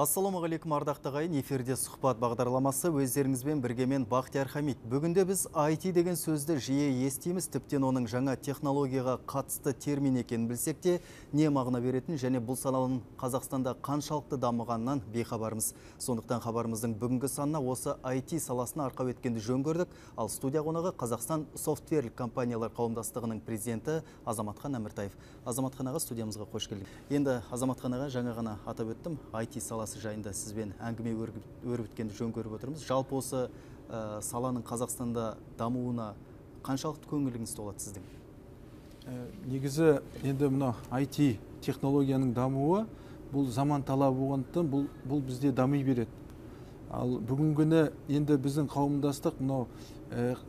Ассалаумағалейкум, ардақты ағайын, эфирде сұхбат бағдарламасы, өздеріңізбен бірге мен Бақтияр Хамит. Бүгінде біз IT деген сөзді жиі естиміз, тіптен оның жаңа технологияға қатысты термин екенін білсек те, не мағына беретін және бұл саланың Қазақстанда қаншалықты дамығанынан бейхабармыз. Сондықтан хабарымыздың бүгінгі санына осы IT саласына арқау еткенді жөн көрдік. Ал студия қонағы Қазақстан софтверлік компаниялар қауымдастығының президенті Азаматхан Әміртаев. Азаматхан аға, студиямызға қош келдіңіз. Енді Азаматхан аға, жаңа ғана атап өттім, IT саласы жайында сізбен әңгіме өрбіткенді жөн көріп отырмыз. Жалпы осы саланың Қазақстанда дамуына қаншалықты көңіліңіз толады сіздің? Негізі енді мына IT технологияның дамуы бұл заман талабы болғандықтан бұл бізде дами береді. Ал бүгінгі күні енді біздің қауымдастық мынау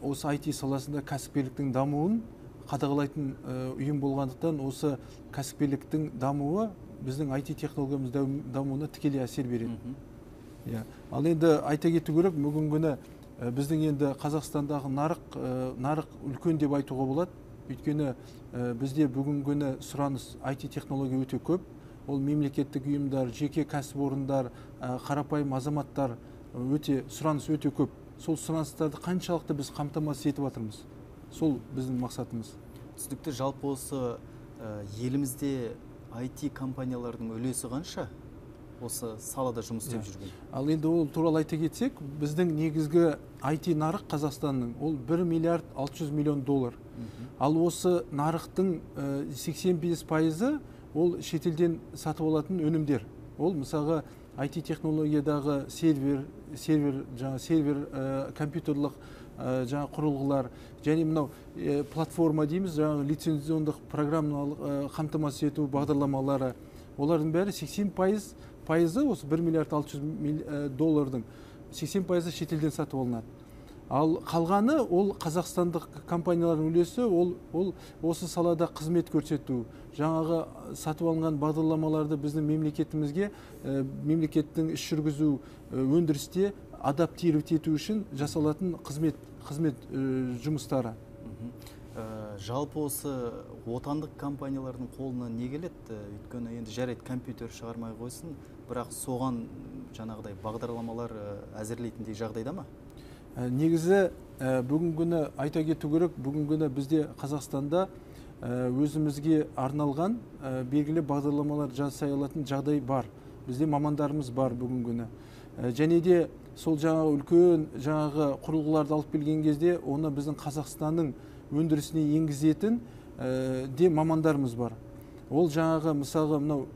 осы IT саласында кәсіпкерліктің дамуын қадағалайтын ұйым болғандықтан осы кәсіпкерліктің дамуы біздің IT технологиямыз дамуына тікелей әсер береді. Ал енді айта кету керек, бүгінгі күні біздің енді Қазақстандағы нарық үлкен деп айтуға болады. Өйткені бізде бүгінгі күні сұраныс IT технология өте көп. Ол мемлекеттік ұйымдар, жеке кәсіпорындар, қарапайым азаматтар, өте сұраныс өте көп. Сол сұраныстарды қаншалықты біз қамтамасыз етіп жатырмыз. Сол біздің мақсатымыз. Түсінікті. Жалпы осы елімізде IT компаниялардың үлесі қанша осы салада жұмыс істеп жүрген? Ал енді ол туралы айта кетсек, біздің негізгі IT нарық Қазақстанның ол 1 миллиард 600 миллион доллар. Ал осы нарықтың 85% ол шетелден сатып алатын өнімдер. Ол мысалға IT технологиядағы сервер, компьютерлік жаңа құрылғылар және мынау платформа дейміз, жаңағы лицензиондық программалық қамтамасыз ету бағдарламалары, олардың бәрі 80% осы 1 миллиард 600 доллардың 80% шетелден сатып алынады. Ал қалғаны ол қазақстандық компаниялардың үлесі, ол осы салада қызмет көрсету, жаңағы сатып алынған бағдарламаларды біздің мемлекетімізге, мемлекеттің іс жүргізу өндірісте адаптировать ету үшін жасалатын қызмет жұмыстары. Жалпы осы отандық компаниялардың қолына не келеді? Өйткені енді жарайды компьютер шығармай қойсын, бірақ соған жаңағыдай бағдарламалар әзірлейтіндей жағдайда ма? Негізі бүгінгі күні айта кету керек, бүгінгі күні бізде Қазақстанда өзімізге арналған белгілі бағдарламалар жасай алатын жағдай бар. Бізде мамандарымыз бар бүгінгі күні. Және де сол жаңағы үлкен жаңағы құрылғыларды алып келген кезде оны біздің Қазақстанның өндірісіне енгізетін де мамандарымыз бар. Ол жаңағы мысалға мынау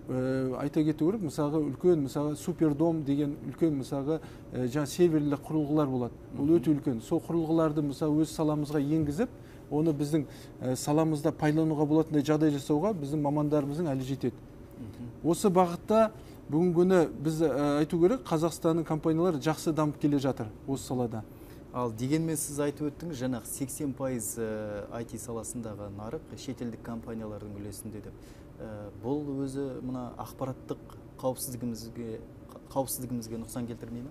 айта кету керек, мысалға үлкен мысалға супердом деген үлкен мысалға жаңа серверлік құрылғылар болады. Ол өте үлкен. Сол құрылғыларды мысалы өз саламызға енгізіп, оны біздің саламызда пайдалануға болатындай жағдай жасауға біздің мамандарымыздың әлі жетеді. Осы бағытта бүгінгі күні біз айту керек, Қазақстанның компаниялары жақсы дамып келе жатыр осы салада. Ал дегенмен сіз айтып өттіңіз, жаңағы 80% IT саласындағы нарық шетелдік компаниялардың үлесінде деп. Бұл өзі мына ақпараттық қауіпсіздігімізге нұқсан келтірмей ме?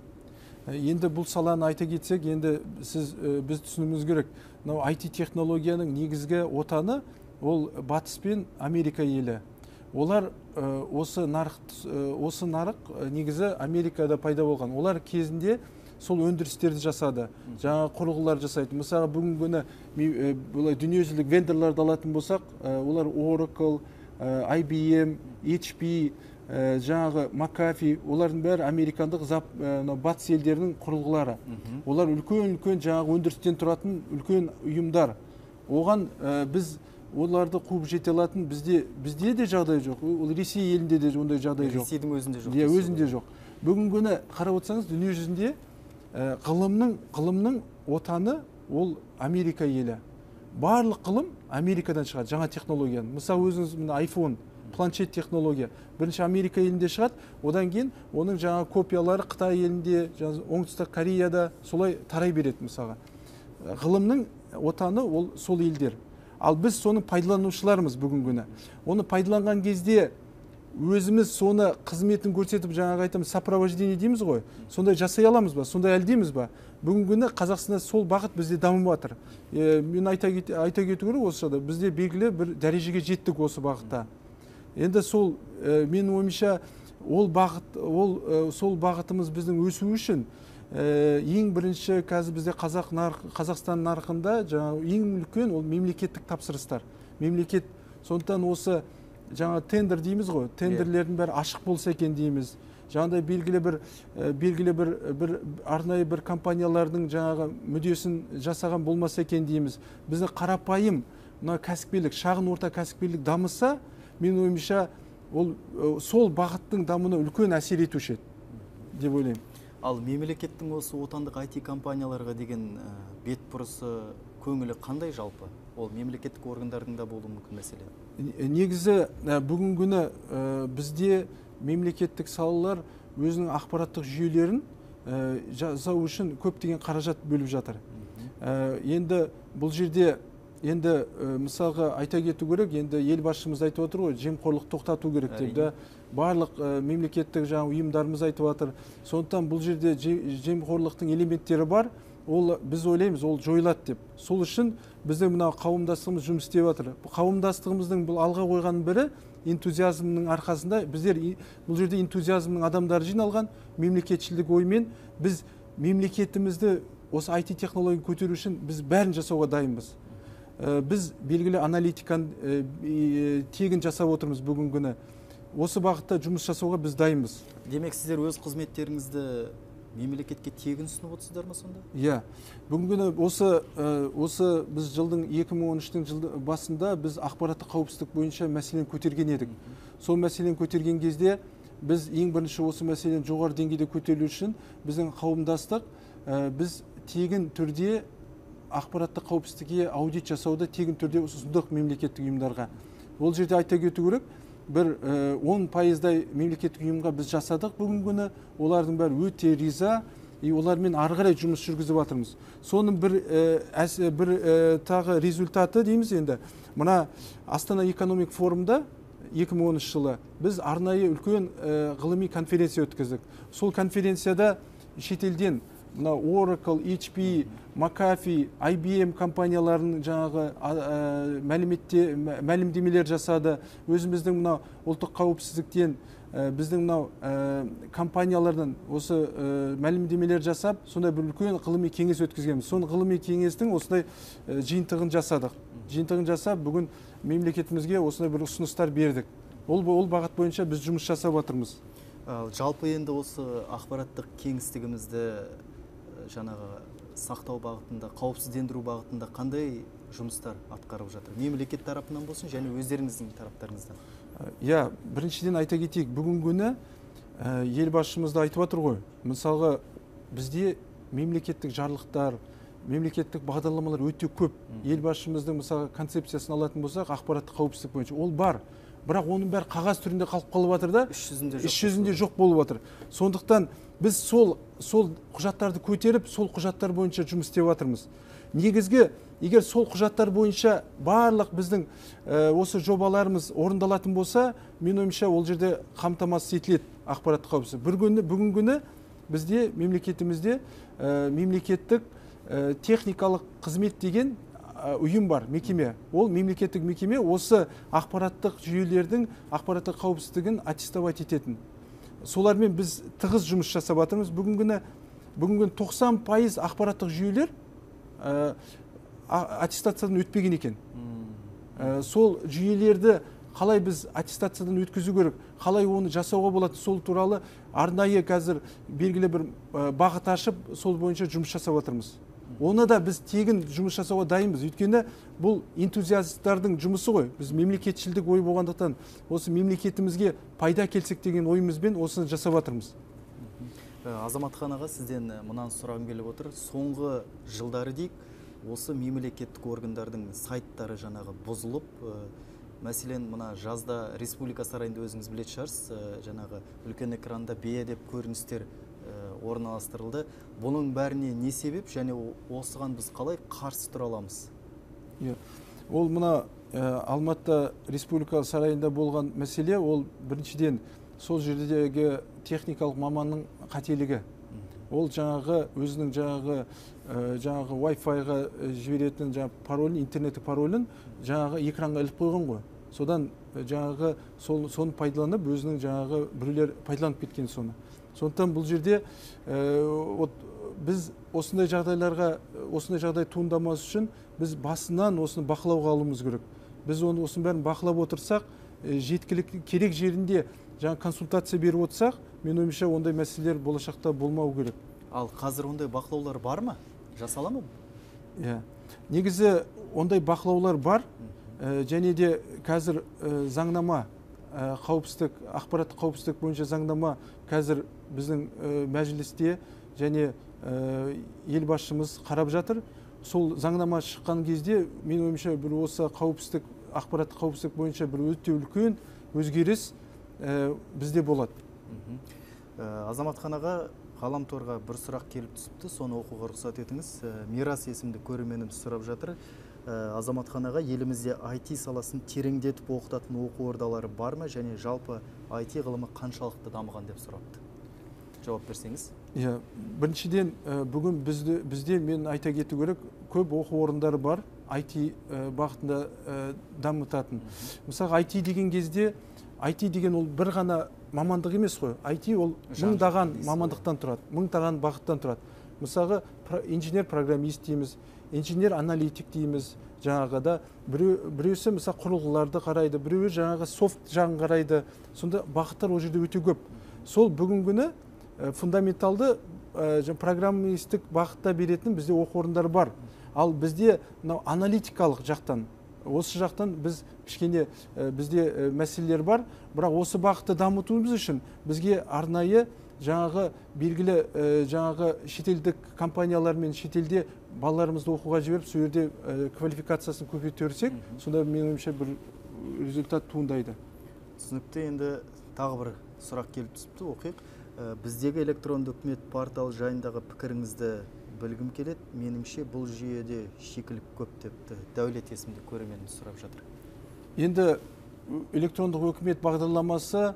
Енді бұл саланы айта кетсек, енді біз түсінуіміз керек. Мынау IT технологияның негізгі отаны ол Батыс пен Америка елі. Олар осы нарық негізі Америкада пайда болған. Олар кезінде сол өндірістерді жасады, жаңа құрылғылар жасайды. Мысалы бүгінгі күні былай дүниежүзілік вендорларды алатын болсақ, олар Oracle, IBM, HP, жаңағы McAfee, олардың бәрі американдық батыс елдерінің құрылғылары. Олар үлкен-үлкен жаңағы өндірістен тұратын үлкен ұйымдар. Оған біз оларды қуып жете алатын бізде де жағдай жоқ. Ол Ресей елінде де ондай жағдай жоқ. Ресейдің өзінде жоқ. Иә, өзінде жоқ. Бүгінгі күні қарап отырсаңыз, дүниежүзінде ғылымның отаны ол Америка елі. Барлық ғылым Америкадан шығады, жаңа технологияны. Мысалы өзіңіз мына iPhone, планшет технология бірінші Америка елінде шығады, одан кейін оның жаңа копиялары Қытай елінде, Оңтүстік Кореяда солай тарай береді мысалға. Ғылымның отаны ол сол елдер. Ал біз соның пайдаланушыларымыз бүгінгі күні. Оны пайдаланған кезде өзіміз соны қызметін көрсетіп, жаңағы айтамыз, сопровождение дейміз ғой, сондай жасай аламыз ба, сондай әлдейміз ба? Бүгінгі күні Қазақстанда сол бағыт бізде дамып жатыр. Мен айта кету керек осы жағдай, бізде белгілі бір дәрежеге жеттік осы бағытта. Енді сол, менің ойымша, Ол бағыт, сол бағытымыз біздің өсу үшін ең бірінші қазір бізде Қазақстан нарқында жаңа ең үлкен ол мемлекеттік тапсырыстар. Мемлекет, сондықтан осы жаңа тендер дейміз ғой, тендерлердің бәрі ашық болса екен дейміз. Жаңағыдай белгілі бір арнайы бір компаниялардың жаңағы мүддесін жасаған болмаса екен дейміз. Біздің қарапайым мына кәсіпкерлік, шағын орта кәсіпкерлік дамыса, менің ойымша, ол сол бағыттың дамуына үлкен әсер етуші еді деп ойлаймын. Ал мемлекеттің осы отандық IT компанияларға деген бетбұрысы, көңілі қандай жалпы? Ол мемлекеттік органдардың да болуы мүмкін мәселе. Негізі бүгінгі күні бізде мемлекеттік салалар өзінің ақпараттық жүйелерін жасау үшін көптеген қаражат бөліп жатыр. Енді бұл жерде енді мысалға айта кету керек, енді елбасшымыз айтып отыр ғой, жемқорлық тоқтату керек деп да, барлық мемлекеттік жаңа ұйымдарымыз айтып жатыр. Сондықтан бұл жерде жемқорлықтың элементтері бар, ол біз ойлаймыз, ол жойылады деп. Сол үшін біздің мына қауымдастығымыз жұмыс істеп жатыр. Қауымдастығымыздың бұл алға қойған бірі энтузиазмның арқасында біздер бұл жерде энтузиазмның адамдары жиналған, мемлекетшілдік оймен біз мемлекетімізді осы IT технологияны көтеру үшін біз бәрін жасауға дайынбыз. Біз белгілі аналитиканы тегін жасап отырмыз бүгінгі күні. Осы бағытта жұмыс жасауға біз дайынбыз. Демек, сіздер өз қызметтеріңізді мемлекетке тегін ұсынып отырсыздар ма сонда? Иә. Бүгінгі күні осы біз жылдың 2013-тің жылдың басында біз ақпараттық қауіпсіздік бойынша мәселені көтерген едік. Сол мәселені көтерген кезде біз ең бірінші осы мәселені жоғары деңгейде көтеру үшін біздің қауымдастық біз тегін түрде ақпараттық қауіпсіздікке аудит жасауды тегін түрде ұсындық мемлекеттік ұйымдарға. Ол жерде айта кету керек, бір 10%-дай мемлекеттік ұйымға біз жасадық бүгінгі күні, олардың бәрі өте риза, и олармен ары қарай жұмыс жүргізіп жатырмыз. Соның бір тағы результаты дейміз енді. Мына Астана Экономик форумда 2013 жылы біз арнайы үлкен ғылыми конференция өткіздік. Сол конференцияда шетелден мына Oracle, HP, McAfee, IBM компанияларының жаңағы мәлімдемелер жасады. Өзіміздің мына ұлттық қауіпсіздіктен біздің мынау компаниялардан осы мәлімдемелер жасап, сондай бір үлкен ғылыми кеңес өткізгенбіз. Сол ғылыми кеңестің осындай жиынтығын жасадық. Жиынтығын жасап, бүгін мемлекетімізге осындай бір ұсыныстар бердік. Ол бағыт бойынша біз жұмыс жасап жатырмыз. Жалпы енді осы ақпараттық кеңістігімізді жаңағы сақтау бағытында, қауіпсіздендіру бағытында қандай жұмыстар атқарып жатыр? Мемлекет тарапынан болсын және өздеріңіздің тараптарыңыздан. Иә, біріншіден айта кетейік, бүгінгі күні елбасшымыз да айтып отыр ғой. Мысалға, бізде мемлекеттік жарлықтар, мемлекеттік бағдарламалар өте көп. Елбасшымыздың мысалға концепциясын алатын болсақ, ақпараттық қауіпсіздік бойынша ол бар. Бірақ оның бәрі қағаз түрінде қалып қалып жатыр да, іс жүзінде жоқ болып жатыр. Сондықтан біз сол құжаттарды көтеріп, сол құжаттар бойынша жұмыс істеп жатырмыз. Негізгі, егер сол құжаттар бойынша барлық біздің осы жобаларымыз орындалатын болса, менің ойымша ол жерде қамтамасыз етіледі ақпараттық қауіпсіздік. Бүгінгі күні бізде мемлекетімізде мемлекеттік техникалық қызмет деген ұйым бар, мекеме. Ол мемлекеттік мекеме осы ақпараттық жүйелердің ақпараттық қауіпсіздігін аттестовать ететін. Солармен біз тығыз жұмыс жасап жатырмыз. Бүгінгі күні 90% ақпараттық жүйелер аттестациядан өтпеген екен. Сол жүйелерді қалай біз аттестациядан өткізу керек, қалай оны жасауға болады, сол туралы арнайы қазір белгілі бір бағыт ашып, сол бойынша жұмыс жасап жатырмыз. Оны да біз тегін жұмыс жасауға дайынбыз. Өйткені бұл энтузиасттардың жұмысы ғой. Біз мемлекетшілдік ой болғандықтан осы мемлекетімізге пайда келсек деген ойымызбен осыны жасап жатырмыз. Азаматхан аға, сізден мынаны сұрағым келіп отыр. Соңғы жылдары дейік, осы мемлекеттік органдардың сайттары жаңағы бұзылып, мәселен, мына жазда Республика сарайында өзіңіз білетін шығарсыз, жаңағы үлкен экранда бейәдеп көріністер орналастырылды. Бұның бәріне не себеп және осыған біз қалай қарсы тұра аламыз? Ол мына Алматы Республика сарайында болған мәселе, ол біріншіден сол жердегі техникалық маманның қателігі. Ол жаңағы өзінің жаңағы Wi-Fi-ға жіберетін жаңағы паролін, интернеттік паролін жаңағы экранға іліп қойған ғой. Содан жаңағы соны пайдаланып, өзінің жаңағы біреулер пайдаланып кеткен соны. Сондықтан бұл жерде біз осындай жағдайларға, осындай жағдай туындамас үшін біз басынан осыны бақылауға алуымыз керек. Біз оны осының бәрін бақылап отырсақ, жеткілікті керек жерінде жаңа консультация беріп отырсақ, мен ойымша ондай мәселелер болашақта болмау керек. Ал қазір ондай бақылаулар бар ма? Жасала ма? Иә. Негізі ондай бақылаулар бар. Және де қазір заңнама, қауіпсіздік, ақпараттық қауіпсіздік бойынша заңнама қазір біздің мәжілісте және елбасшымыз қарап жатыр. Сол заңнама шыққан кезде, мен ойымша, бір осы қауіпсіздік, ақпараттық қауіпсіздік бойынша бір өте үлкен өзгеріс бізде болады. Азаматхан аға, ғаламторға бір сұрақ келіп түсіпті, соны оқуға рұқсат етіңіз. Мирас есімді көрерменіміз сұрап жатыр. Азаматхан аға, елімізде IT саласын тереңдетіп оқытатын оқу ордалары бар ма және жалпы IT ғылымы қаншалықты дамыған деп сұрапты. Жауап берсеңіз. Иә, біріншіден, бүгін бізде, мен айта кету керек, көп оқу орындары бар IT бағытында дамытатын. Мысалы, IT деген кезде, IT деген ол бір ғана мамандық емес қой. IT ол мыңдаған мамандықтан тұрады, мыңдаған бағыттан тұрады. Мысалға, инженер-программист дейміз, инженер-аналитик дейміз, жаңағы да біреусі мысалы құрылғыларды қарайды, біреуі жаңағы софт жағын қарайды. Сонда бағыттар ол жерде өте көп. Сол бүгінгі күні фундаменталды программистік бағытта беретін бізде оқу орындары бар. Ал бізде мынау аналитикалық жақтан, осы жақтан біз кішкене бізде мәселелер бар, бірақ осы бағытты дамытуымыз үшін бізге арнайы жаңағы белгілі жаңағы шетелдік компаниялармен шетелде балаларымызды оқуға жіберіп, сол жерде квалификациясын көтерсек, сонда менің ойымша бір результат туындайды. Түсінікті. Енді тағы бір сұрақ келіп түсіпті, оқиық. Біздегі электронды үкімет порталы жайындағы пікіріңізді білгім келеді. Меніңше, бұл жүйеде шикілік көп депті Дәулет есімді көрерменіміз сұрап жатыр. Енді электрондық үкімет бағдарламасы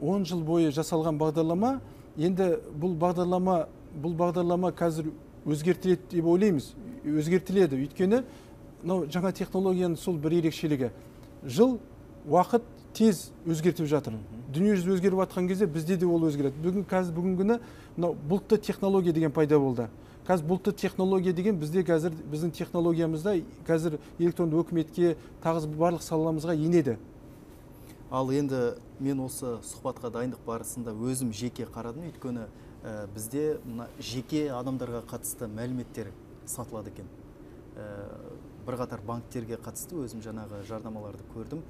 10 жыл бойы жасалған бағдарлама. Енді бұл бағдарлама қазір өзгертіледі деп ойлаймыз. Өзгертіледі. Өйткені мынау жаңа технологияның сол бір ерекшелігі. Жыл уақыт тез өзгертіп жатыр. Дүниежүзі өзгеріп жатқан кезде бізде де ол өзгереді. Бүгін бүгінгі күні мынау бұлтты технология деген пайда болды. Қазір бұлтты технология деген бізде қазір біздің технологиямызда қазір электронды үкіметке тағы барлық саламызға енеді. Ал енді мен осы сұхбатқа дайындық барысында өзім жеке қарадым, өйткені бізде мына жеке адамдарға қатысты мәліметтер сатылады екен. Бірқатар банктерге қатысты өзім жаңағы жарнамаларды көрдім.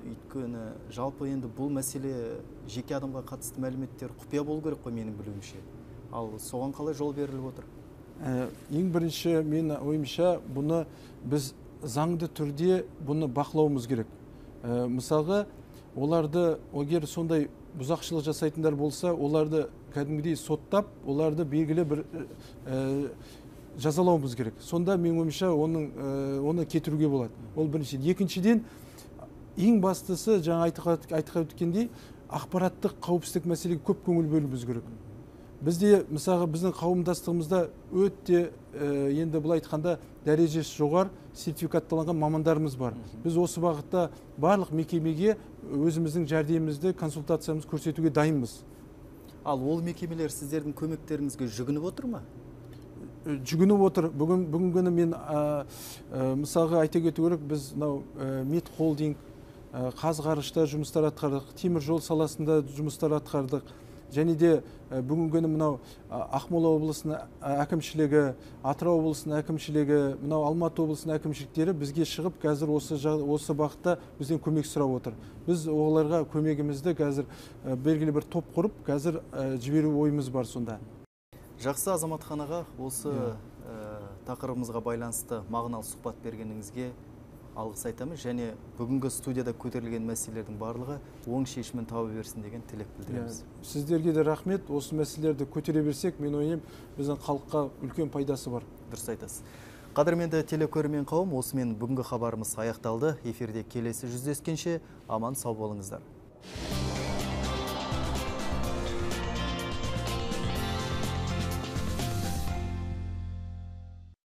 Өйткені жалпы енді бұл мәселе жеке адамға қатысты мәліметтер құпия болу керек қой менің білуімше. Ал соған қалай жол беріліп отыр? Ең бірінші мен ойымша бұны біз заңды түрде бұны бақылауымыз керек. Мысалға, оларды егер сондай бұзақшылық жасайтындар болса, оларды кәдімгідей соттап, оларды белгілі бір жазалауымыз керек. Сонда менің ойымша оны кетіруге болады. Ол біріншіден. Екіншіден, ең бастысы, жаңа айтып өткендей, ақпараттық қауіпсіздік мәселеге көп көңіл бөлуіміз керек. Бізде, мысалға, біздің қауымдастығымызда өте, енді былай айтқанда, дәрежесі жоғары сертификатталған мамандарымыз бар. Біз осы бағытта барлық мекемеге өзіміздің жәрдемімізді, консультациямызды көрсетуге дайынбыз. Ал ол мекемелер сіздердің көмектеріңізге жүгініп отыр ма? Жүгініп отыр. Бүгінгі күні мен мысалға айта кету керек, біз мынау Мед Холдинг, Қазғарышта жұмыстар атқардық, темір жол саласында жұмыстар атқардық. Және де бүгінгі күні мынау Ақмола облысының әкімшілігі, Атырау облысының әкімшілігі, мынау Алматы облысының әкімшіліктері бізге шығып, қазір осы бағытта бізден көмек сұрап отыр. Біз оларға көмегімізді қазір белгілі бір топ құрып, қазір жіберу ойымыз бар сонда. Жақсы, Азаматхан аға, осы тақырыбымызға байланысты мағыналы сұхбат бергеніңізге алғыс айтамыз және бүгінгі студияда көтерілген мәселелердің барлығы оң шешімін таба берсін деген тілек білдіреміз. Сіздерге де рахмет. Осы мәселелерді көтере берсек, мен ойлаймын, біздің халыққа үлкен пайдасы бар. Дұрыс айтасыз. Қадірменді телекөрермен қауым, осымен бүгінгі хабарымыз аяқталды. Эфирде келесі жүздескенше аман сау болыңыздар.